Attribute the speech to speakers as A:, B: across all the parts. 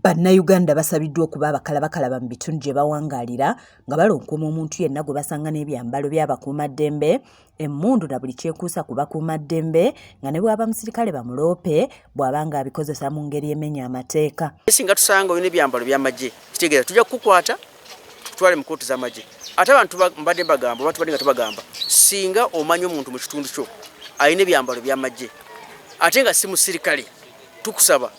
A: Bannayuganda basabiddwa okuba abakalabakalaba mu bitundu gye bawangaalira nga balonkoma omuntu yenna gwe basanga n'ebyambalo by'abakuumaddembe, emmundu na buli kyekuusa ku bakuumaddembe nga ne bw'aba musirikale bamuloope bw'aba ng'abikozesa mu ngeri emenya amateeka.
B: Singa tusanga olina ebyambalo by'amagye, kitegeeza tujja kukukwata tukutwale mu kkooti z'amagye. Ate abantu mbadde mbagamba oba tubadde nga tubagamba, singa omanya omuntu mu kitundu kyo alina ebyambalo by'amagye ate nga si musirikale, tukusaba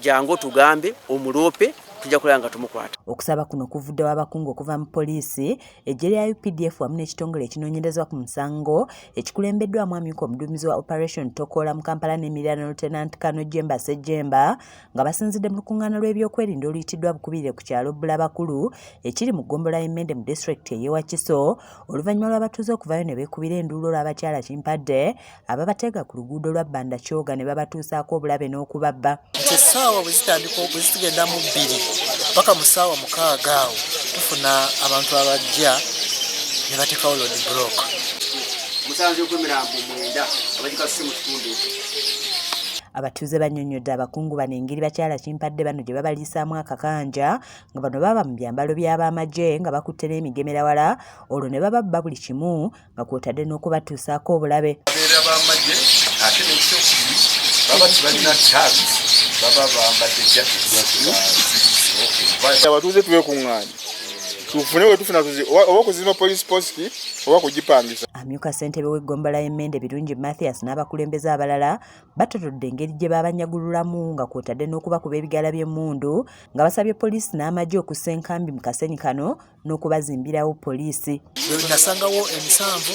B: jangu otugambe omuloope, tujja kulaba nga tumukwata.
A: Okusaba kuno kuvuddewo abakungu okuva mu poliisi, eggye lya UPDF wamu n'ekitongole ekinoonyerezebwa ku musango ekikulembeddwamu amyuka omuduumizi wa Operation Tokoola mu Kampala n'emiriraano Lieutenant Colonel Jemba Ssejjemba nga basinzidde mu lukuŋŋaana lw'ebyokwerinda oluyitiddwa Bukubirire ku kyalo Bbulabakulu ekiri mu ggombolola y'e Mmende mu disitulikiti ey'e Wakiso oluvannyuma lw'abatuuze okuvaayo ne beekubira enduulu olw'abakyala Kimpadde ababateega ku luguudo lwa Bbanda Kyoga ne babatuusaako obulabe n'okubabba.
C: Nti essaawa bwe zitandika bwe zitugenda mu 2 paka mu ssaawa 6 awo tufuna abantu abajja ne bateekawo road block.
B: Musanze emirambo 9 abagikasuse mu kitundu ekyo.
A: Abatuuze bannyonnyodde abakungu bano engeri bakyala Kimpadde bano gye babaliisaamu akakanja nga bano baba mu byambalo by'abamagye nga bakutte n'emigemerawala olwo ne bababba buli kimu nga kw'otadde n'okubatuusaako obulabe.
D: Babeera b'amagye ate n'ekyokubiri baba tebalina tags, baba bambadde jackets.
E: Abatuuze twekuŋŋaanye tufune we tufuna oba okuzimba police post oba kugipangisa.
A: Amyuka ssentebe w'eggombolola y'Emmende Birungi Mathias n'abakulembeze abalala batotodde engeri gye babanyagululamu nga kw'otadde n'okubakuba ebigala by'emmundu nga basabye poliisi n'amagye okussa enkambi mu kasenyi kano n'okubazimbirawo poliisi.
C: Nasangawo emisanvu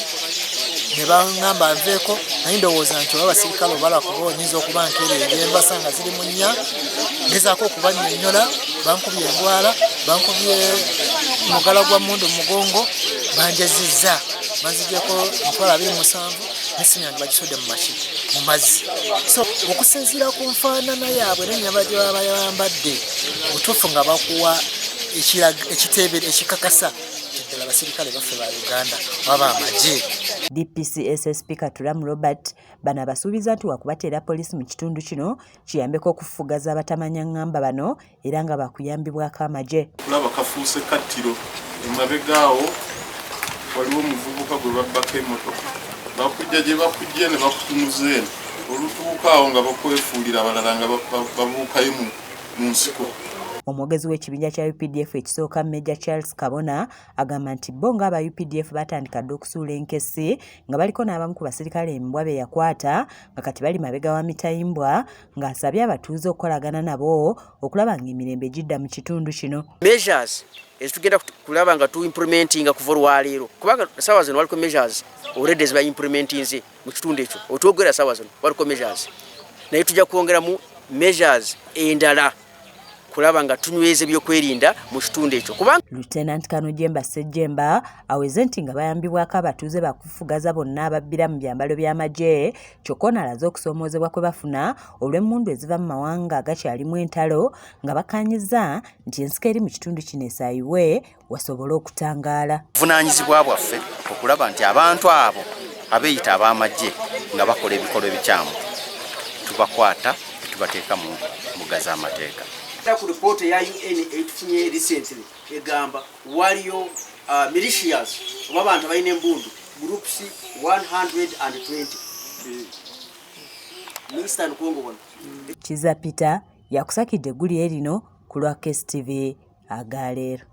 C: ne baŋŋamba nveeko, naye ndowooza nti oba abasirikale obala kuba oyinza okuba nkeereye embasa nga ziri mu 4, ngezaako okubannyonnyola, bankubye endwala, bankubye mugala gwa mmundu mu mugongo, banjazizza, banzigyeko 27,000 n'essimu yange bagisudde mu maki mu mazzi. So okusinziira ku nfaanana yaabwe n'ennyambala gye baba bayambadde, butuufu nga bakuwa ekiteebe ekikakasa ddala abasirikale baffe ba Uganda baba amagye.
A: DPC SSP Katuramu Robert bano abasuubiza nti wakubateera poliisi mu kitundu kino kiyambeko okufugaza abatamanya ngamba bano era nga bakuyambibwako amagye.
D: Kulaba kafuuse kattiro emabega awo waliwo omuvubuka gwe babbako emmotoka, bakujja gye bakujja ne bakutunuza eno, olutuuka awo nga bakwefuulira abalala nga babuukayo mu nsiko.
A: Omwogezi w'ekibinja kya UPDF ekisooka Major Charles Kabona agamba nti bo ng'aba UPDF batandika dda okusuula enkessi nga baliko n'abamu ku basirikale embwa be yakwata nga kati bali mabega wa mitayimbwa, ng'asabye abatuuze okukolagana nabo okulaba ng'emirembe gidda mu kitundu kino.
B: Measures ezitugenda kulaba nga tu implementinga kuva olwaleero, kubanga ssaawa zino waliko measures already eziba implementinze mu kitundu ekyo otwogera ssaawa zino waliko measures, naye tujja kwongeramu measures endala kulaba nga tunyweza ebyokwerinda mu kitundu ekyo. Kubanga
A: Lieutenant Colonel Jemba Ssejjemba aweze nti nga bayambibwako abatuuze bakufugaza bonna ababbira mu byambalo by'amagye, kyokka ono alaze okusoomoozebwa kwe bafuna olw'emmundu eziva mu mawanga agakyalimu entalo nga bakkaanyizza nti ensiko eri mu kitundu kino esaayiwe wasobole okutangaala.
F: Obuvunaanyizibwa bwaffe okulaba nti abantu abo abeeyita ab'amagye nga bakola ebikolwa ebikyamu tubakwata tubateeka mu mbuga z'amateeka.
B: Ku ripoota ya UN etufunye recently egamba waliyo militias oba abantu abalina embundu groups 120 mu Eastern Congo wano.
A: Kiza Peter yakusakidde eggulire lino ku lwa KSTV agaleero.